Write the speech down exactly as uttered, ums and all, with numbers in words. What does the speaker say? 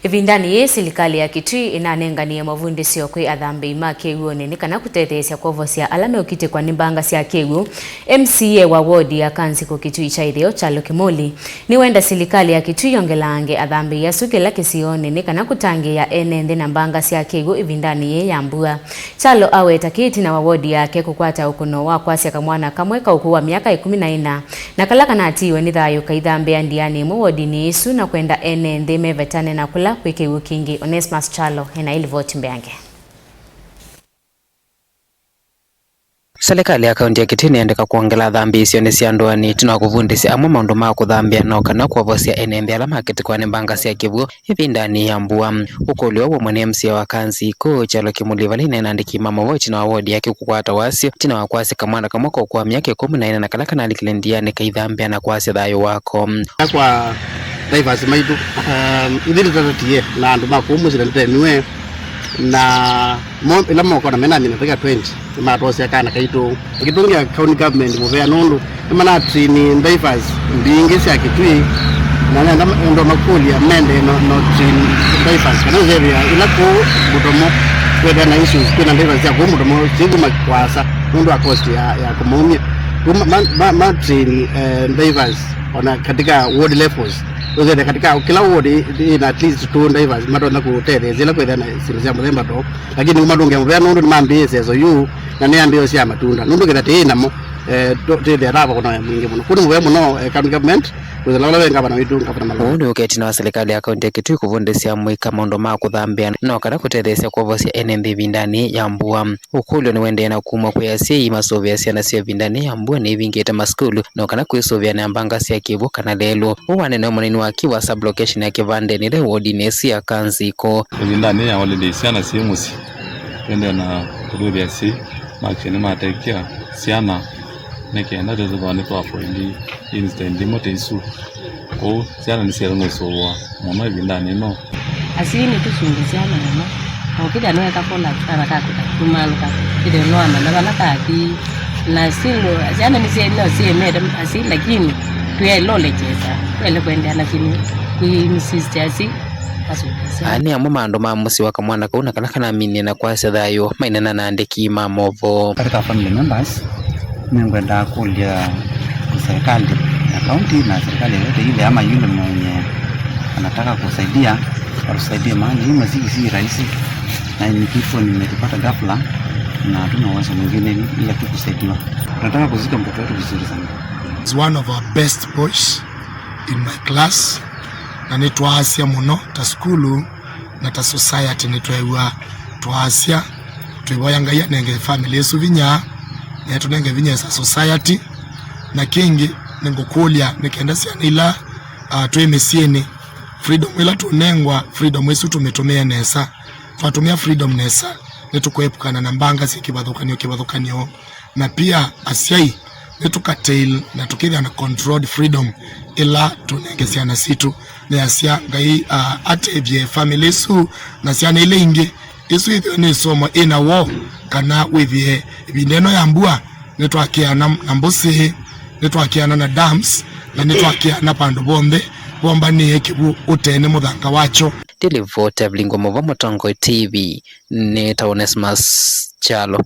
Ĩvindanĩ yĩĩ, silikalĩ ya Kitui ĩnanenganie mavundĩsyo kwĩ athambĩi ma kĩw'ũnĩ nĩ kana kũtetheesya kwovosya ala meũkitĩkwa nĩ mbanga sya kĩw'ũ. M C A wa wodi ya Kanzikũ Kitui kya Ĩtheo, Kyalo Kĩmũli, nĩwenda silikalĩ ya Kitui yongelaange athambĩi asu kĩla kĩsionĩ nĩ kana kũtangĩĩa ene nthĩ na mbanga sya kĩw'ũ ĩvindanĩ yĩĩ ya mbua. Kyalo aweta kĩ ĩtina wa wodi yake kũkwata ũkũno wa kwasya kamwana kamwe ka ũkũũ wa myaka ĩkũmi na ĩna, na kala kanatiiwe nĩ thayũ kaithambĩa ndianĩ ĩmwe wodinĩ ĩsu, na kwenda ene nthĩ mevetane na kũla kwĩ kĩw'ũ kingĩ. Onesmus Kyalo ena ĩlivoti mbeange. Serikali ya kaunti ya Kitui nĩyendeka kwongela athambĩi isionĩ sya ndũanĩ ĩtina wa kũvundĩsya amwe maũndũ ma kũthambĩa no kana kwovosya ene nthĩ ala makĩtĩkwa nĩ mbanga sya kĩw'ũ ĩvindanĩ ya mbua. Ũkũlyo ũũ wĩ mwene M C A wa Kanzikũ, Kyalo Kĩmũli, vala ineena na andĩki ma maũvoo ĩtina wa wodi yake kũkwata wasyo ĩtina wa kwasya kamwana kamwe ka ũkũũ wa myaka ĩkũmi na ĩna na kala kanalikile ndianĩ kaithambĩa na kwasya thayũ wako. Kwa drivers maitũ, um, ithyĩ nĩtũtatie na andũ ma kũu mũsyĩ na nĩtũtemiwe, na mo ĩla mokona mena mĩnatĩka twenty. Nĩmatwosya kana kaitũ. Ĩkĩtũngĩa county government mũvea nũndũ nĩmanatrain divers mbingĩ sya Kitui, na nenda enda makũlya mende no, no train divers kana ũsethĩa ila kũu Mũtomo kwĩthĩa na issues kwĩna divers sya kũu Mũtomo syĩthuma kwasa nũndũ wa cost ya, ya kũmaumya. Kũu ma, ma, ma, ma train, eh, divers ona katika ward levels. Ũsethĩa katika kila ward ĩ, ĩna at least two divers matonya kũtetheesya ila kwĩthĩa na syĩndũ sya mũthemba too. Lakini nĩguo matũngĩa mũvea nũndũ nĩmambĩĩe seso yu, na nĩ ambĩĩo sya matunda. Nũndũ kĩtha tĩĩ namo, eh, tũ-, tĩthĩa tava kũna mwingĩ mũno. Kũu nĩ mũvea mũno, eh, county government, kwĩthĩla ũla wĩ ngavana witũ, Ngavana Malwa. Ũũ nĩ ũketi wa serikali ya kaunti ya Kitui kũvundĩsya mũika maũndũ ma kũthambĩa no kana kũtetheesya kwovosya ene nthĩ ĩvindanĩ ya mbua. Ũkũlyo nĩũendee na kumwa kwĩ asyai masũvĩa syana syoo ĩvindanĩ ya mbua nĩivingĩte masukulu no kana kwĩsũvĩa na mbanga sya kĩw'ũ kana lelũ. Ũũ wanene mũnini wa kĩ wa sub-location ya Kĩvandeni ĩla wodinĩ ĩsu ya Kanzikũ. Ĩvindanĩ ya holiday, syana syĩ mũsyĩ, twendee na kũtũthĩa syĩ make nĩmatekea syana nĩ kenda twĩthĩwa nĩtwa avoid incident imwe ta isu. Kwoou syana nĩsyaĩle nũsũvũa mũno ĩvindanĩ ĩno. Asyai nĩtũsũngĩe syana mũno, na ũkĩthĩa nĩweka collapse kana kakwĩka kumaalũka, kĩthĩo nĩwamanya vala kathi. Na still syana nĩsyaĩ no syĩmete asyai, lakini tũyaĩle ũlekyeesa, tũyaĩle kũendeea na kĩnĩ kũinsist asyai masũngĩe syana. Aa nĩ amwe ma andũ ma mũsyĩ wa kamwana kau na kala kanaminie na kwasya thayũ maineena na andĩki ma maũvoo. Katika family members, nĩngwenda kũlya serikali ya kaunti na serikali yoyote ile ama yule mwenye anataka kusaidia, atusaidie, maana hii mazishi si rahisi, na ni kifo nimetupata ghafla na hatuna uwezo mwingine ila tu kusaidiwa. Tunataka kuzika mtoto wetu vizuri sana. He's one of our best boys in my class, na nĩtwaasya mũno ta sukulu na ta society nĩtweew'a twaasya. Twĩvoya Ngai anenge family ĩsu vinya, na ĩtũnenge vinya as a society. Na kĩngĩ, nĩngũkũlya nĩ kenda syana ila, ah, twĩ mĩsyĩnĩ, freedom ĩla tũnengwa, freedom ĩsu tũmĩtũmĩe nesa. Twatũmĩa freedom nesa, nĩtũkwepukana na mbanga syĩ kĩvathũkany'o kĩvathũkany'o. Na pia asyai, nĩtũkatail na tũkĩthĩa na controlled freedom ĩla tũnenge syana sitũ. Nĩasya Ngai, ah, atethye family ĩsu na syana ila ingĩ. Ĩsu ĩthĩwe nĩ ĩsomo ĩna woo, kana wĩthĩe ĩvinda ĩno ya mbua, nĩtwakĩana na mbũsĩ, nĩtwakĩana na dams, na nĩtwakĩana vandũ vonthe vombanĩe kĩw'ũ ũtee nĩ mũthanga wakyo. Ndilivoti Avilingwa Mũvo, Mũtongoi T V, nĩ ta Onesmus Kyalo.